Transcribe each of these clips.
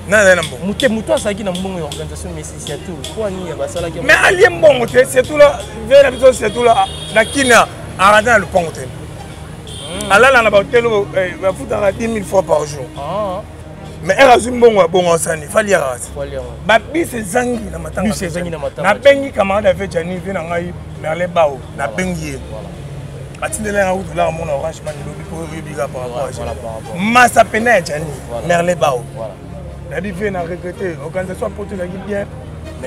Nani azali na mbongo? Moke moto azalaki na mbongo ya organisation, mais surtout mpo nini basalaki? Mais alie mbongo te. Surtout la vie na biso, surtout la na kina aranda na lopango te. Alala na bahotel oyo bafutaka 10 000 fois par jour. Mais ere azwi mbongo ya bongo, asani faliaka kasi babisi ezangi na matanga. Nabengi camarade ave Jani, vie na ngai Merle Bao, nabengi ye, atindeli yanga kutu laka mona Orange Man elobi mpo oyebi kaka par rapport masa pena ya Jani Merle Bao. Nayebi vie na regrette, organisation ya poto ezalaki bien.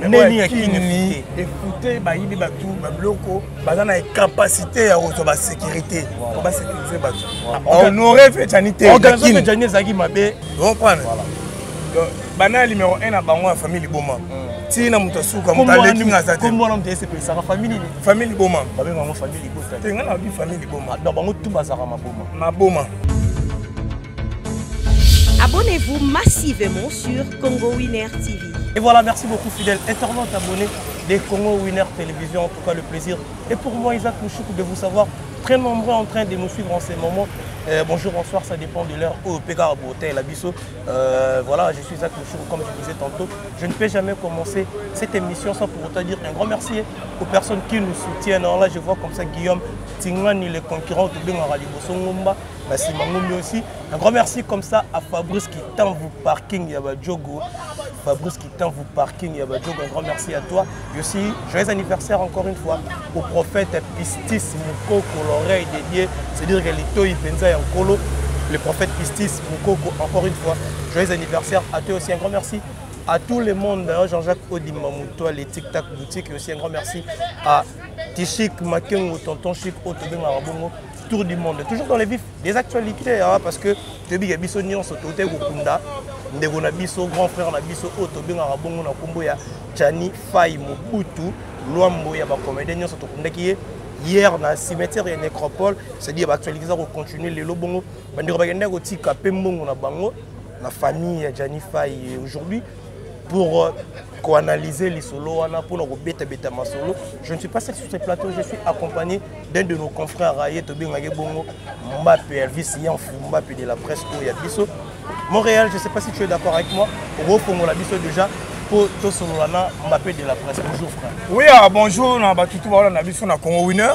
Ndeni ya Kini efute, bayibi bato babiloko, baza na incapacité ya kozwa basécurité po basécurise bato, bahonore fe Jani te. Organisation Jani ezalaki mabe. Comprendre bana ya numéro 1 na bango ya famille Liboma ntina moto asuka, moto aleki nga aza te. Kombo wana moto esepelisaka, famille nini? Famille Liboma. Babenga yango famille Libota. Te, nga nabi famille Liboma. Donc bango tu bazalaka maboma. Maboma. Abonnez-vous massivement sur Congo Winner TV. Et voilà, merci beaucoup fidèles internautes abonnés des Congo Winner Télévision. En tout cas, le plaisir est pour moi, Isaac Mouchouk, de vous savoir très nombreux en train de nous suivre en ces moments. Bonjour, bonsoir, ça dépend de l'heure au PK Hôtel Abisso. Voilà, je suis Isaac Mouchouk, comme je disais tantôt. Je ne peux jamais commencer cette émission sans pour autant dire un grand merci aux personnes qui nous soutiennent. Alors là, je vois comme ça Guillaume Tingani, le concurrent de Bengarali Bosongomba, Nassimangombi aussi. Un grand merci comme ça à Fabrice qui tend vous parking Yabadjogo. Fabrice qui tend vous parking Yabadjogo, un grand merci à toi. Et aussi, joyeux anniversaire encore une fois au prophète Pistis Mukoko, l'oreille dédiée, c'est-à-dire que les Penza Yankolo, le prophète Pistis Mukoko, encore une fois, joyeux anniversaire à toi aussi. Un grand merci à tout le monde, Jean-Jacques Odimamoutoua, les Tic Tac Boutique, et aussi un grand merci à Tichik Makengo, Tonton Chic, Otobeng Arabongo, tour du monde. Toujours dans les vifs des actualités, hein, parce que toyebi biso nyonso tote kokunda ndeko na biso, grand frère na biso oyo tobengaka bongo na nkombo ya Jani Fai Mobutu Lwambo ya bacomédien nyonso. Tokundaki ye hier na cimetière ya Nécropole, c'est-à-dire baactualité eza kocontinue lelo. Bongo bandeko bakendaki kotika mpe mbongo na bango na famille ya Jani Fai. Aujourd'hui, pour koanalyser lisolo wana, mpona kobetabeta masolo, je ne suis pas seul sur ce plateau, je suis accompagné d'un de nos confrères aye tobengaki bongo Mbappe Elvis Yanfu, Mbappe de la presse oyo ya biso Montréal. Je sais pas si tu es d'accord avec moi, okofongola biso déjà po tosolola na Mbappe de la presse. Bonjour frère. Oui, ah, bonjour na batutu baola na biso na Congo Winner,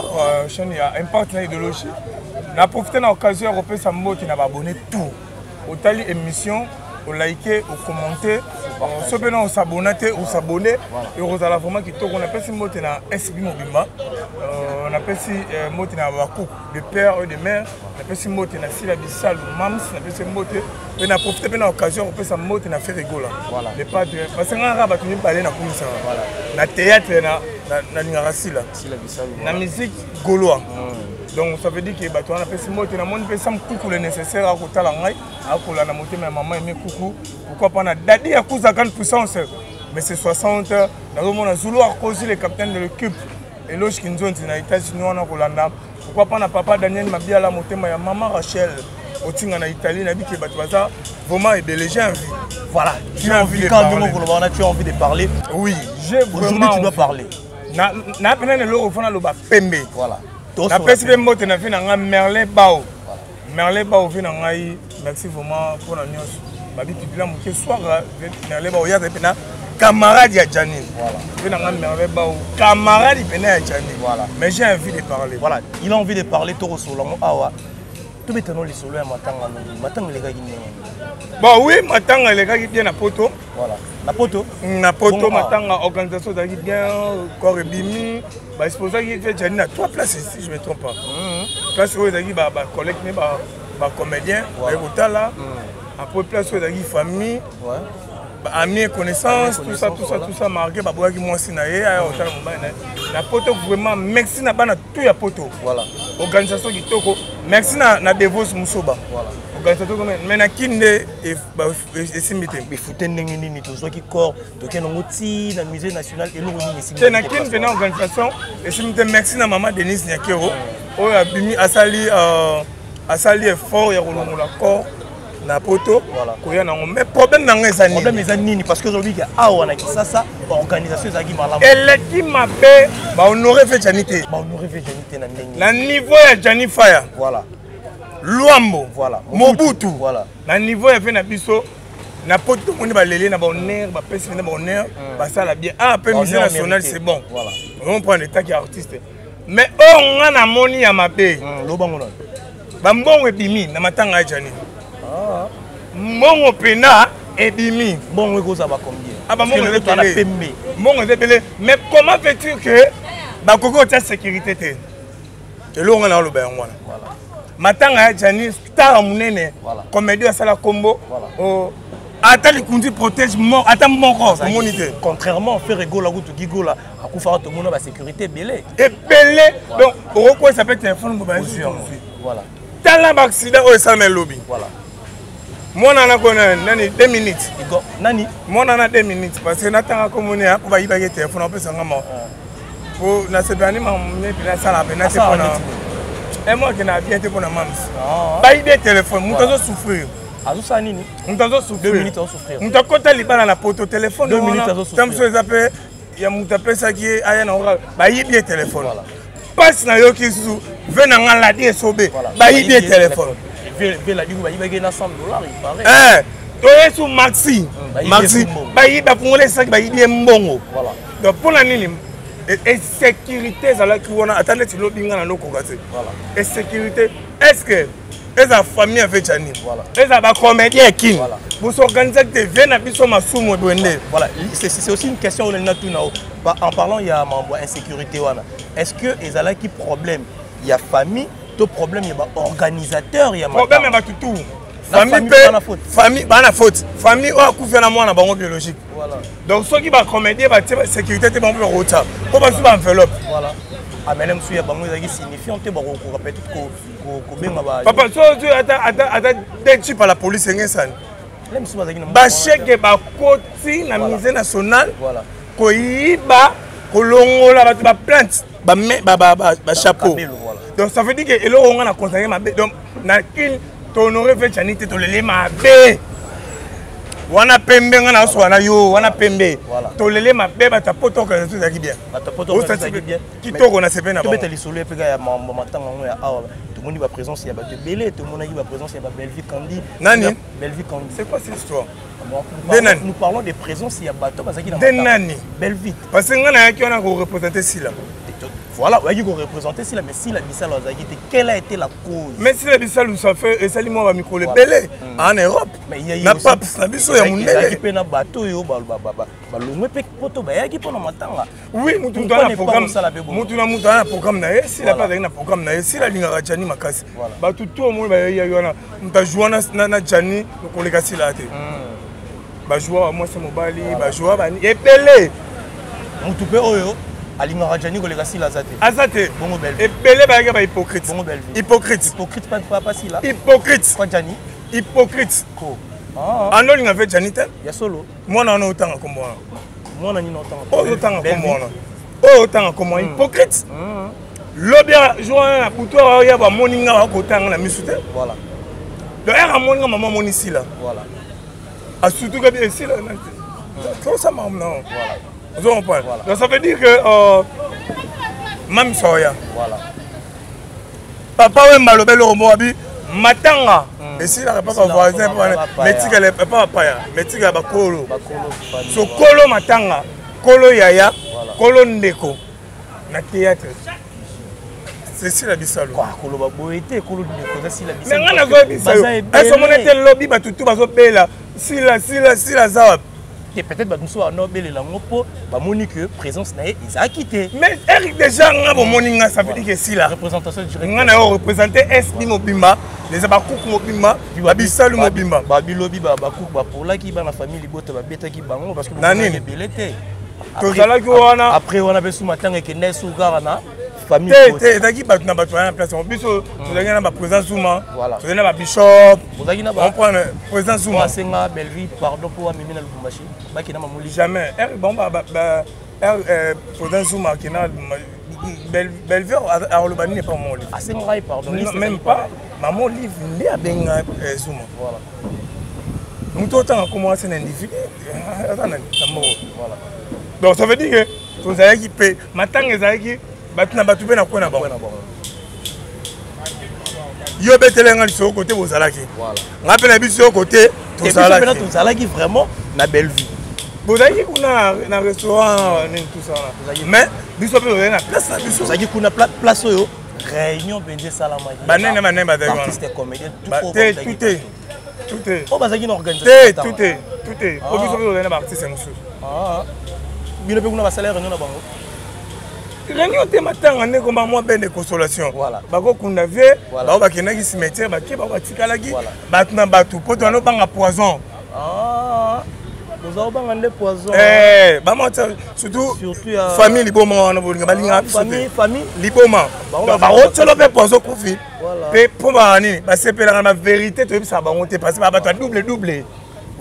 chaîne ya impact na idéologie. Na profite na occasion ya kopesa mbote na baabonné tout otali émission, olike, ocommente, so mpe na osabona te, osabone, ekozala vraiment kitoko. Napesi mbote na SB mobimba, napesi mbote na bakuku de père et de mère, napesi mbote na Sila Bisalu Mams, napesi mbote mpe na profite mpe na occasion ya kopesa mbote na Ferregola le padre, parce que ngaka bato mibale nakumisaka na théâtre, nalingaka Sila, na musique gaulois. Donc ça veut dire que bato wana napesi mbote. Namoni mpe Sam Kuku le nécessaire akotala ngai, akolanda motema ya mama Eme Kuku. Pourquoi pas na Dadi Akuza, grande puissance, mais c'est 60. Nazomona Zulu Arkosi, le capitaine de l'équipe, Eloge Kinzonzi na États-Unis wana kolanda. Pourquoi pas na papa Daniel Mabiala, motema ya mama Rachel otinga na Italie. Nayebi ke bato baza vraiment ebele, j'ai envie. Voilà, tu as envie de parler. Tu as envie de parler. Oui, j'ai vraiment. Aujourd'hui, tu dois parler. Na pena eloko fona loba pembe. Voilà. Napesi mpe mbote na vie na ngai Merlin Bao, Merlin Bao vie na ngai, merci vraiment mpona nyonso. Babi pipila moke soir, Merlin Bao yaza mpena camarade ya Janine, vie na ngai Merlin Bao, camarade mpena ya Janine. Voilà. Mais j'ai envie de parler. Voilà, il a envie de parler. Tokosolola awa, tobetano lisolo ya matanga. Lobi matanga elekaki ndenge? Bon, oui, matanga elekaki bien na poto. Voilà, na poto. Na poto matanga, organisation ezalaki bien, corps ebimi, baexposaki te Jani na trois places, si je me trompe pas. Place oyo ezalaki bacollègue ne bacomédien baye kotala, après place oyo ezalaki famille, amis et connaissance, tout ça, tout ça, tout ça. Marqué baboyaki mwasi na ye aya kotala mobali na ye na poto. Vraiment merci na bana tout ya poto. Organisation kitoko, merci na Devos Musoba, organisation. Mais na Kini nde esimbi te. Efute ndenge nini? Tozwaki corps, tokende yango ti na musée national, eloko nini esimbi te na Kini? Mpena organisation esimbi te. Merci na mama Denise Nyakero oyo abimi, asali effort ya kolongola corps na poto koya nango. Mais problème nango eza nini? Problème eza nini? Parce que ozolobi ke awa na Kisasa organisation ezalaki malamu. Eleki mabe, bahonore fe Jani te. Bahonore fe Jani te na ndenge? Na niveau ya Jani Faya. Luambo. Mobutu. Na niveau ya fe na biso. Na poto tomoni balele na bahonneur, bapesi na bahonneur, basala bien. Ah, mpe musée national, c'est bon. On prend l'état qui artiste, mais oyo nga namoni ya mabe, lobango nano. Bambongo ebimi na matanga ya Jani, mbongo mpena ebimi. Mbongo ekozala bacombien? Ah, bambongo eza ebele, mbongo eza ebele. Mais comment fait-il que bakoki kotia sécurité te? Eloko nga na oloba yango wana. Matanga ya Jani, star ya monene, comédie, asala kombo, ata likundi protège ata moko omoni te. Contrairement Ferre Gola, kutu Gigola akufaka, tomona basécurité ebele. Ebele. Donc okokwesa mpe telefone. Voilà. Tala baaccident oyo esalama elobi. Mwana na kona nani 2 minutes. Nani? Mwana na 2 minutes, parce que natanga komoni ya po bayibaki telefone, apesanga ma po nasepelani makambo mpe nasala mpe nate mpona emo akende na bien te mpona mams. Bayibi ye telefone, moto azosouffrir. Azosala nini? Moto azosouffrir, moto akota libala na poto, telefone wana mosusu eza mpe ya moto apesaki ye aya na oka, bayibi ye telefone. Mpasi nayoki lisusu ve na nga ladi esobe, bayibi ye telefone. Toye su Maxi, Maxi bayibi, bafungoli esaki, bayibi ye mbongo. Donc mpona nini insécurité ezalaki wana? Ata neti lobi nga na nokoka te insécurité. Est ce que eza famille avec Jani, eza bacomédien ya Kini, bosorganisaki te vie na biso masumu eboye nde? Voilà, c'est aussi une question oyo natuna. En parlant ya mambo ya insécurité wana, est ce que ezalaki problème ya famille to problème ya baorganisateur ya Problème ya bato tout. Famille mpe, famille bana faute, famille oyo akufi na mwana bango biologique. Donc soki bacomédien batie sécurité te, bango mpe bakota mpo bazwi baenveloppe. Voilà, amele mosusu ya bango ezalaki signifiant te, bakokoka peut-être kobenga. Papa, so ozwi ata deux jeep à la police, enge esani bacheke bakoti na musée national koyiba, kolongola bato baplainte, bachapeau. Donc ça veut dire que eloko nga na conseille mabe. Donc na Kine tohonore ve Jani te, tolele mabe wana pembe. Nga nasoka na yo wana pembe, tolele mabe. Bato ya poto, organisation ezalaki bien, kitoko na sepe na. Tobeta lisolo epeka ya mambo matanga yango ya awa. Tomoni baprésence ya bato ebele, tomonaki baprésence ya babelvi Kandi. Nani? Belvi Kandi. C'est quoi cette histoire? De nani? Nous parlons de présence ya bato bazalaki na De nani? Belvi. Parce que nga nayaki wana koreprésente Sila. Voilà, oyaki koreprésente Sila, mais Sila Bisalo azalaki te. Quelle a été la cause? Mais Sila Bisalo, ça fait esali mwa bamikolo ebele en Europe na paps na biso ya mondele. Mpe na bato oyo balongwe mpe poto bayaki mpona matanga. Oui, mutu mutu ana programme, mutu na mutu ana programme na ye. Sila mpe azalaki na programme na ye. Sila alingaka Jani makasi. Bato tu omoni bayai wana, moto ajoua na Jani koleka Sila te. Bajoua mwasi, mobali, bajoua bani ebele. Motu mpe oyo alingaka Jani koleka Sila aza te. Aza te. Bongo Belvi? Ebele bayaki bahypocrite. Bongo Belvi? Hypocrite. Hypocrite, pas Sila. Hypocrite. Kwa Jani? Hypocrite. Ko Ando olinga mpe Jani te. Ya solo. Mwana wana otanga kombo wana. Mwana nini otanga? Oyo otanga kombo wana, oyo otanga kombo wana, hypocrite. Lobi jour wana na butu oya, bamoni nga bakotanga na misu te. Donc ere amoni nga, mama amoni Sila, asurtout kabi esila tosama na ozo comprendre. Donc ça veut dire que mamisa oya papa Wemba alobi eloko moko, abi matanga esilaka epa bavoisin, metikala epa bapaya, metikala bakolo. So kolo matanga, kolo yaya, kolo ndeko na théâtre, c'est Sila Bisalo. Koloba boye te, kolo ndeko eza Sila. Mais nga nazoyebisa yo, ese omona ete lobi bato tu bazobela Sila, Sila, Sila aza wapi? Te, peut-être bato mosusu bana obelela yango mpo bamoni que présence na ye ezalaki te. Mais Eric, déjà nga bomoni nga, ça veut dire que Sila Représentation directe. Nga na yo représente SB mobimba, eza bakuku mobimba, babisalu mobimba. Babilobi bakuku bapolaki bana famille libota, babetaki bango parce que Na nini? Ebele te. Tozalaki wana. Après wana mpe su matanga ekende su kaka na famille. Te te, ezalaki bato na bato baya na place yango. Biso tozalaki na baprésident Zuma, tozalaki na babishop. Bozalaki na comprendre président Zuma. Asenga Bellevue pardon mpo amemi na Lubumbashi, bakenda mamoli. Jamais. Bon, président Zuma akenda Bellevue, akoloba nini epa mama Olive? Asengaka ye pardon. Même pas. Mama Olive nde abenga Zuma. Moto otanga kombo ase na individu aza na moko. Donc ça veut dire que tozalaki mpe matanga ezalaki bato na bato mpe na kwe na bango. Yo obetelenga lisolo kote bozalaki, nga mpe na biso yo kote. Tozalaki tozalaki vraiment na Bellevue. Bozalaki kuna na restaurant nini tout ça mais biso mpe tozalaki na place na biso. Tozalaki kuna place oyo réunion mpenza esalamaki. Banene banene bazalaki wana. Artiste comédien tout te tout te tout te. Oyo bazalaki na organisation. Te tout te tout te. Po biso mpe tozalaki na baartiste mosusu. Bino mpe kuna basala réunion na bango. Réunion te, matanga nde komba mwa bende consolation. Bakokunda vie, bao bakendaki cimetière, bake bao batikalaki bato na bato po towana obanga poison. Boza obanga nde poison. Bamata surtout famille liboma wana bolinga balingaka biso te liboma bakotiolo mpe poison kufi mpe mpo baa nini basepelaka na vérité toyebisaka bango te parce que bato ya double double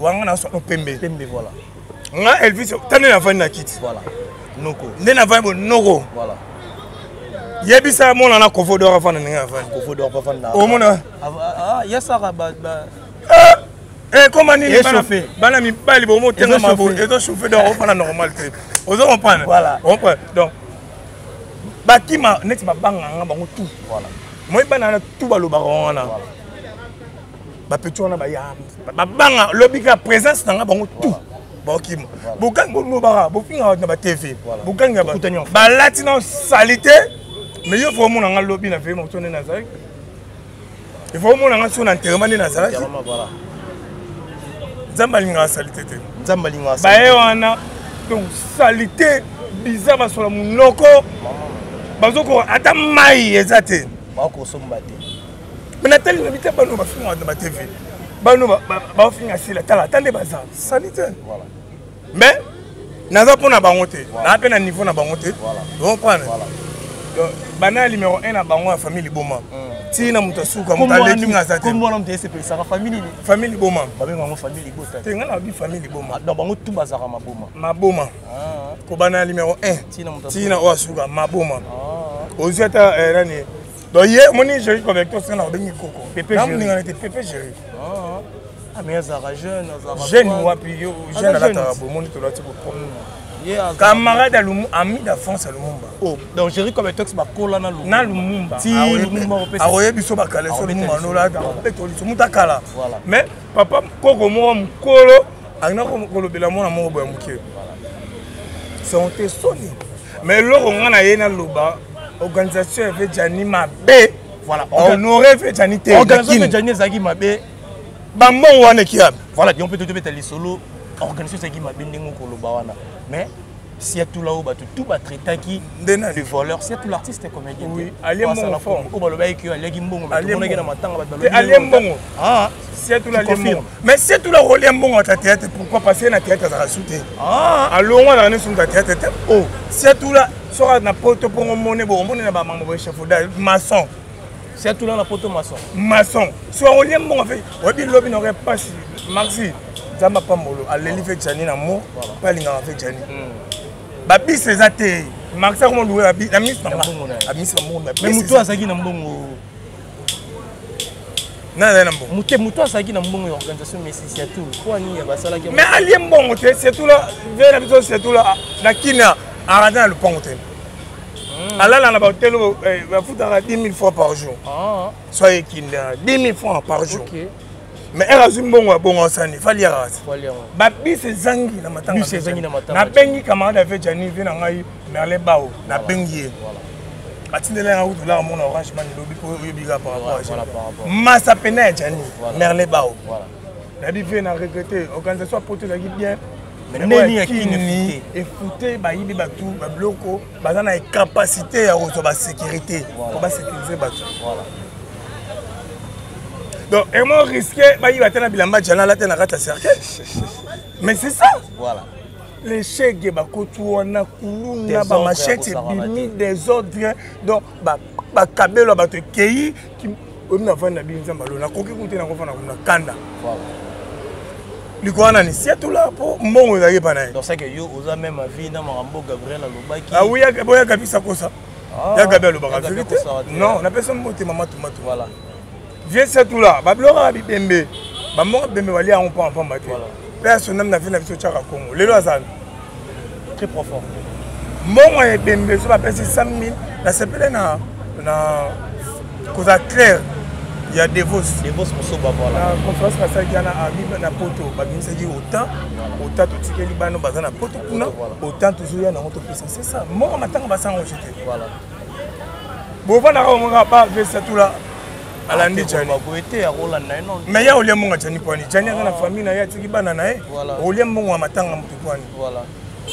wanga na sono pembe. Pembe, voilà. Nga Elvis ta nde navandi na kiti. Voilà. Noko. Nde navandi bo noko. Voilà. Yebisa mona na kovo d'or afanda ndenge avandi. Kovo d'or afanda. Omona. Ah, yasaka ba ba. Eh, koma nini bana mibali bomo tenga mabo ezo chauffer donc ofanda normal te. Ozo comprendre? Voilà. Comprendre. Donc bakima neti babanga nga bango tout. Voilà. Moi bana na tout balobaka wana. Bapeti wana baya babanga lobi kaka présence na nga bango tout bakokima bokangi bolobaka bofingaka na batv bokangi balati na salite mais yo fo omona nga lobi na veye moto nde nazalaki, il faut omona nga so na enterrement nde nazalaki. Nzambe alingaka salite te. Nzambe alingaka baye wana donc salite bizarre basola monoko bazokoka ata mai eza te. Bakosomba te. Mais natali na bite bano bafingaka na batv, bano baofinga sila, tala ata nde baza sali te. Mais naza mpo na bango te, naa mpe na niveau na bango te, comprendre? Bana ya numéro 1 na bango ya famille liboma ntina moto asuka moto aleki nga aza te. Kombo wana moto esepelisaka famille nini? Famille liboma. Babenga yango famille libota. Te, nga nayebi famille liboma. Donc bango tu bazalaka maboma. Maboma kobana ya numéro 1 ntina oyo asuka maboma ozwi ata nani. Donc ye omoni Géri Convector singa na obengi koko namoningana te Pepe Géri. Ah, mais azalaka jeune, azalaka jeune wapi? Yo jeune alataka bomoni tolati bopropre camarade ya ami d'enfance ya Lumumba. Oh, donc Géri Convector bakola na Lumumba. Na Lumumba akoyebi biso bakaleso Lumumba nolata akobeta liso mutu akala. Mais papa koko moko mokolo alinga kolobela mwana moko boya moke son te soni. Mais eloko nga na ye naloba, organisation ya Jani mabe. Voilà. Honoré ve Jani te. Organisation ya Jani ezalaki mabe. Bambongo wana ekiabe. Voilà, donc peut tobeta lisolo organisation ezalaki mabe ndenge okoloba wana. Mais Siatula oyo bato tout batraitaki de voleur, Siatula l'artiste comédien. Oui, alie mbongo fort. Oyo balobaki aliaki mbongo, bato monaki na matanga bato balobi alie mbongo. Ah, Siatula alie mbongo. Mais Siatula kolia mbongo ata théâtre, pourquoi? Parce que na théâtre azalaka su te. Alongwa azalaka ne sumu ta théâtre te. Oh, Siatula soki na poto mpongo mone bo omoni na bamambo bo échafaudage maçon. Siatula na poto maçon. Maçon. So akolia mbongo fe oyebi lobi na pasi maxi Nzambe apambolo aleli fe Jani na mo mpe alingaka fe Jani babisi eza te. Maxi akoma luwe na misi nanga abimisi bambongo. Mais moto azalaki na mbongo. Nani azali na mbongo? Mote moto azalaki na mbongo ya organisation, mais Siatula mpo nini basalaki? Mais alie mbongo te. Siatula ve na biso, Siatula na kina arata na lopango te, alala na bahotel oyo bafutaka 10 000 francs par jour. So ayekinda 10 000 francs par jour, mais ere azwi mbongo ya bongo asani faliaka kasi babisi ezangi na matanga. Bisi ezangi na matanga. Nabengi camarade ave Jani ve na ngai Merlin Bao, nabengi ye atindela yanga kutu laka mona Orange Man elobi mpo oyebi kaka par rapport masa pena ya Jani Merlin Bao. Nayebi ve na regrette organisation ya poto ezalaki bien. Ndeni ya Kini efute bayibi bato babiloko, baza na incapacité ya kozwa basécurité po basécuriser bato. Donc emo risque bayiba te na bilamba Jana alate na kati ya cercueil, mais c'est ça. Voilà. Les chege bakoti wana kuluna bamachete ebimi désordre. Donc bakabelo ya bato ekei oyebi navandi na bino Nzambe alo nakoki kutu te nakofanda kuna kanda likolo wana ni Siatula mpo mbongo ezalaki epa na ye. Donc c'est que yo oza même avis na makambo Gabriel alobaki. Boyaka bisa kosa ya Gabi alobaka vérité. Non, napesa mbote mama Tomato. Voilà. Vieux Siatula babiloko ya bibembe bambongo bembe balia yango mpamba pamba te. Mpe asonami na vie na biso tiaka Kongo lelo aza très profond. Mbongo ya ebembe so bapesi 100 000, nasepele na kozala clair. Ya Devos. Devos Mosoba, voilà. Na conférence basalaki wana abi na poto babimisaki autant autant totikeli bano baza na poto kuna autant tozoya nango topesa c'est ça moko matanga basango te. Voilà. Bovandaka omonga ba vesa tula alandi Djani. Boye te akolanda ye non. Mais ya olia mbongo ya Djani pwani. Djani aza na famille na ye atiki bana na ye. Olia mbongo ya matanga moto pwani. Voilà.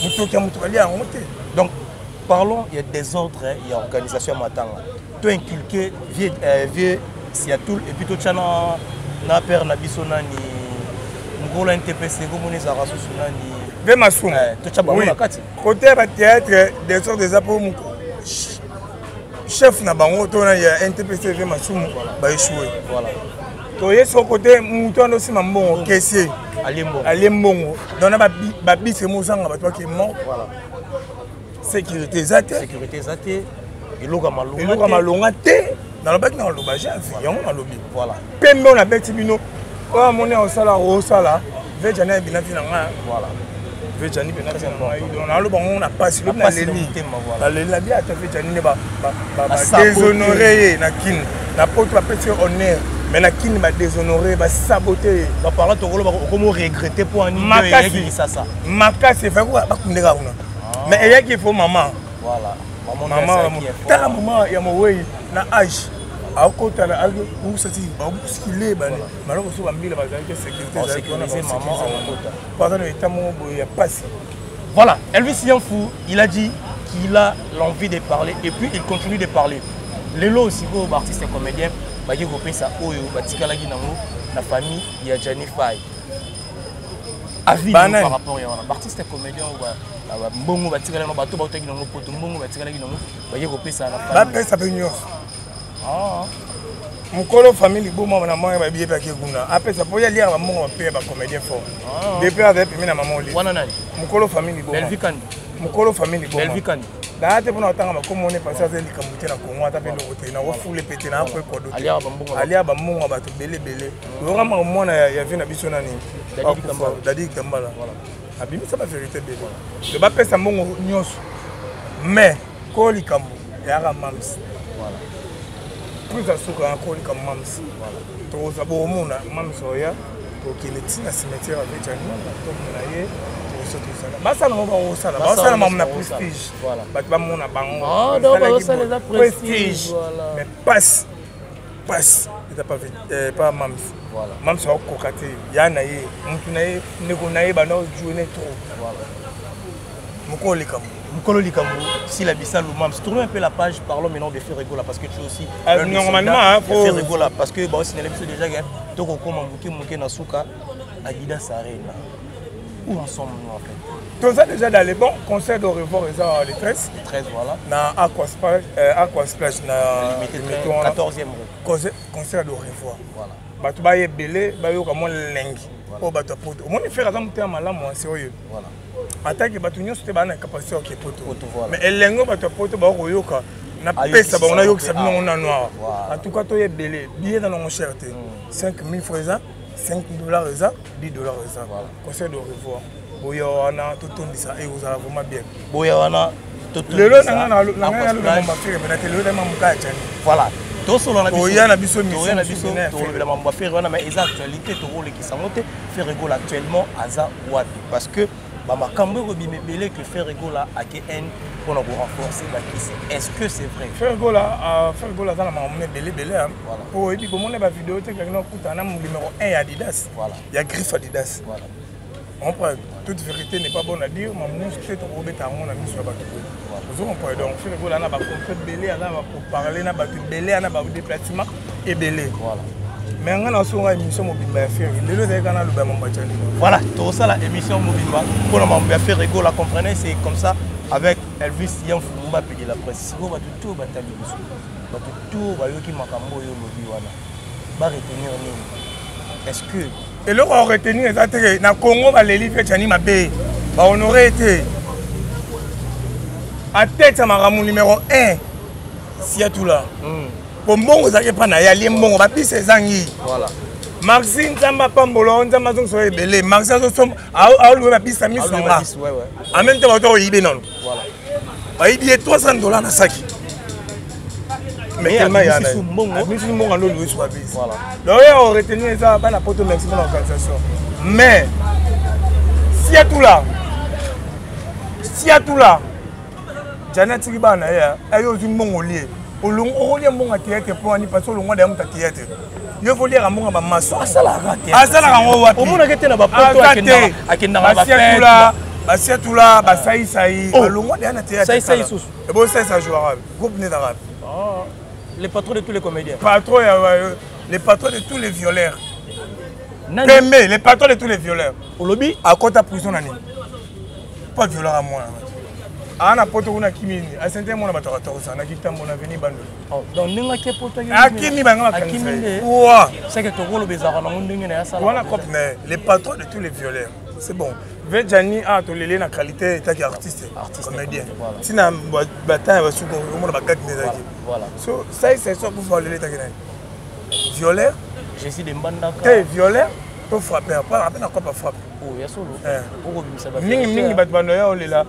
Motoki ya moto balia yango te. Donc parlons il y a désordre il y a organisation ya matanga. To inculquer vieux vieux Siatul et puis to na na père na biso nani mokolo ya NTPC komona ezalaka susu nani Ve Masumu. Totya bango na kati. Côté ya bathéâtre désordre eza mpo chef na bango to na ya NTPC Ve Masumu baéchoué. Voilà. Toye soko côté moto wana osima mbongo caissier alie mbongo donc na babise mozanga bato bake mort. Voilà. Sécurité eza te. Sécurité eza te. Eloko malonga. Eloko malonga te. Nalobaki na loba javi yango nalobi. Voilà. Pembe oyo nabeti bino oyo amoni osala osala Ve Djani ayebina ti na ngai. Voilà. Ve Djani mpe nati na ngai. Donc naloba ngo na pasi lobi naleli. Naleli na bi ata Ve Djani nde ba déshonoré ye na Kin. Na poto bapesi ye honneur. Mais na Kin ba déshonoré, ba saboté ye. Ba parlant tokolo ba okomo regretter po ani makasi. Makasi efaki bakundeka kuna. Mais eyaki fo mama. Voilà. Mama tala mama ya mowei na âge akota na usati babuskile bane maloko so bambila bazalaki sécurité ezalaki wana baza na état moko boye ya pasi. Voilà, Elvis Yanfou, il a dit qu'il a l'envie de parler et puis il continue de parler. Lelo aussi go artiste et comédien baki kopesa oyo batikalaki nango na famille ya Djani Faye. Avis par rapport ya wana artiste et comédien ba mbongo batikalaki nango bato bautaki nango poto mbongo batikalaki nango baki kopesa na famille. Bapesa pe nyonso. Mokolo famille liboma na mwana babiye pe kuna apesa po ya liaka bambongo bape ya bacomédien fort depuis azali pembe na mama Olive. Wana nani? Mokolo famille liboma. Belvi Kandi. Mokolo famille liboma. Belvi Kandi. Naa te mpona kotanga bakombo ne parce azali likambo te na Congo ata mpe eloko te nakofule pe te nakoekodo te aliaka bambongo ya bato ebele ebele. Oyokamaka mwana ya vie na biso nani? Dadi Kambala. Abimisa ba vérité ebele. Donc bapesa mbongo nyonso mais ko likambo eyaka mams. Prise ya suka ya ko likambo mams. Tokoza bomona mams oya tokende ntina cimetière avec Djani tomona ye tokoso tosala basala ngo bakosala basala mamu na prestige bato bamona bango prestige mais passe passe eza pas pas mams. Mams akokoka te ya na ye mutu na ye ndeko na ye banda jouer trop. Mokolo likambo. Mokolo likambo, si la Bisalu Mams. Tournons un peu la page, parlons maintenant de Ferre Gola parce que tu es aussi normalement faut Ferre Gola parce que bah aussi déjà toko koma muke muke na suka Adidas Arena. Où en sommes-nous en fait? Tout ça déjà dans les bons conseils de revoir les les 13. Les 13 voilà. Na Aquasplash Aquasplash na limité 14e rue. Conseil de revoir. Voilà. Bato ba yebele ba yoka mo lengi. O bato poto. Omoni Ferre aza mutema malamu c'est oyo. Voilà. Attaque bato nyonso te ba na capacité ya poto. Poto voilà. Mais elengo bato poto ba koyoka na pesa ba na yokisa bino na noir. En tout cas to yebele billet na ngo cher te. 5000 francs eza, 5 $ eza, 10 $ eza. Conseil de revoir. Boya wana totondisa et ozala vraiment bien. Boya wana lelo na nga na nga na mambo Ferre mena te lelo na mambo ya Djani. Voilà. Tosolola na biso. Toya na biso mission. Toya na biso tolobela mambo ya Ferre wana mais eza actualité tokolekisa yango te. Ferre Gola actuellement aza wapi? Parce que ba makambo ekobima ebele que Ferre Gola ake N mpona korenforcer bakisi. Est-ce que c'est vrai? Ferre Gola, Ferre Gola aza na makambo ebele ebele. Po oyebi bomona ba vidéo te kaki na okuta na numéro 1 ya Adidas. Voilà. Ya griffe Adidas. Voilà. On prend toute vérité n'est pas bonne à dire, mais nous c'est trop bête à mon ami sur bateau. Vous comprenez donc Ferre Gola na ba contrat belé na ba pour parler na ba belé na ba déplacement et belé. Voilà. Mais nga na songa émission mobimba ya Ferre. Lelo ezalaki kaka naloba mambo ya Djani. Voilà, tosala émission mobimba mpona mambo ya Ferre Gola, comprenez, c'est comme ça avec Elvis Yanfou Mbappé de la presse. Sikoyo bato to batali biso. Bato to bayoki makambo oyo lobi wana. Ba retenir nini? Est-ce que eloko ya retenir eza te na Congo baleli fe Djani mabe ba honoré te a tête ya makambo numéro 1 Siatula. Po mbongo ezalaki epa na ye alie mbongo babisa ezangi. Voilà. Maxi Nzamba pambolo Nzamba azongisa ebele. Maxi azosomba aoluwe babisa miso na nga. En même temps bato oyibe nano. Voilà. Bayibi ye 300 $ na saki. Mais tellement ya mbongo, abimisi mbongo ando louis babisi. Donc oyo oretenir eza bana poto, merci mpona organisation. Mais siatula, siatula Jani atiki bana na ye, ayo ozwi mbongo lie, okolia mbongo ya théâtre mpo wani? Parce olongwa daya moto ya théâtre, yo foliaka mbongo ya bamaso. Asalaka. Asalaka yango wapi? Omonaka te na bapoto akendaka. Basiatula, basiatula, basaisai balongwa deya na théâtre. Saisai susu. Ebosaisa jouaka groupe nde ezaka. Le patron de tous les comédiens. Patron ya le patron de tous les violeurs, pembe, le patron de tous les violeurs. Olobi? Akota prison na nini? Po aviolaka mwana aa na poto kuna, akimi nini, asente mwana bato ya 14 na kitambo na veni Bandolo. Donc ndenge ake poto. Akimi banga. Akimi nde. Wa seke tokoloba ezalaka nango ndenge na ye asala. Wana cope na ye, le patron de tous les violeurs, c'est bon. Ve Jani a tolele na qualité etaki artiste. Artiste, comédien. Voilà. Ntina batan ya basuku omona bagage nde ezalaki. So sai sai so akufa, olele etaki nani? Violeur. Jésus de Mbandaka. Te, violeur to frappeur, ape na cope afrappe. Oh, ya solo. Okobimisa. Mingi mingi bato bando ya olela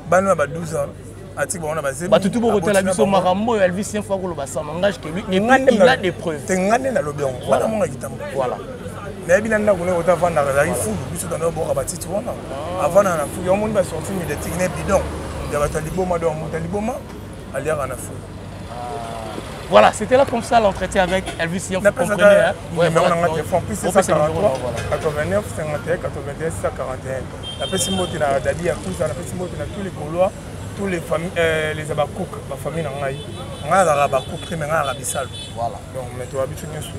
bana ya ba 12 ans, atiki bango na bazemi. Bato tu bokotala biso makambo oyo Elvis Saint fois koloba, ça n'engage que lui et puis il a des preuves. Te, nga nde nalobi yango, bana monga kitambo. Nayebi na ndako ndenge ota avandaka, ezalaki fulu. Biso tanda oboka batiti wana, avandaka na fulu. Yango moni basortie médiatique na bidon ya bato ya liboma. Donc moto ya liboma aliaka na fulu. Voilà, c'était là comme ça l'entretien avec Elvis Sian, vous comprenez, hein? Ouais, numéro nanga téléphone plus 743 89 51 81 641. Napesi mbote na Dadi ya Kusa, napesi mbote na tous les Gaulois, tous les familles, les Abakouk, bafamille na ngai. Ngai azalaka Bakouk te, mais ngai azalaka Bisalo. Donc mais toya biso nyonso,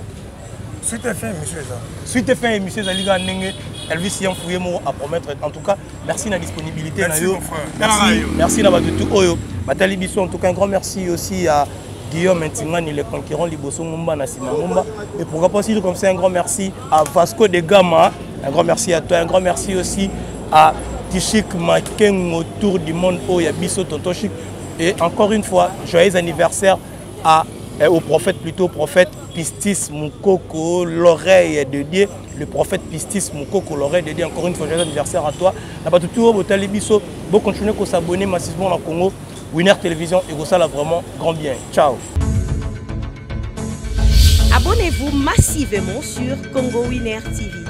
suite fin émission eza. Suite fin émission ezali kaka ndenge Elvis Sian Fouye moko à promettre. En tout cas, merci na disponibilité na Merci, yo. mon frère. Merci, merci na bato tout oyo batali biso. En tout cas, un grand merci aussi à Guillaume Ntingani, le conquérant liboso ngumba na sima ngumba. Et pourquoi pas aussi comme ça un grand merci à Vasco de Gama, un grand merci à toi, un grand merci aussi à Tishik Makeng autour du monde oyo ya biso tonton Chic. Et encore une fois, joyeux anniversaire au prophète, plutôt prophète Pistis Moukoko, l'oreille de Dieu, le prophète Pistis Moukoko, l'oreille de Dieu. Encore une fois, joyeux anniversaire à toi. Na bato tout botali biso, bo continuer ko s'abonner massivement dans Congo Winner Télévision et ça là vraiment grand bien. Ciao. Abonnez-vous massivement sur Congo Winner TV.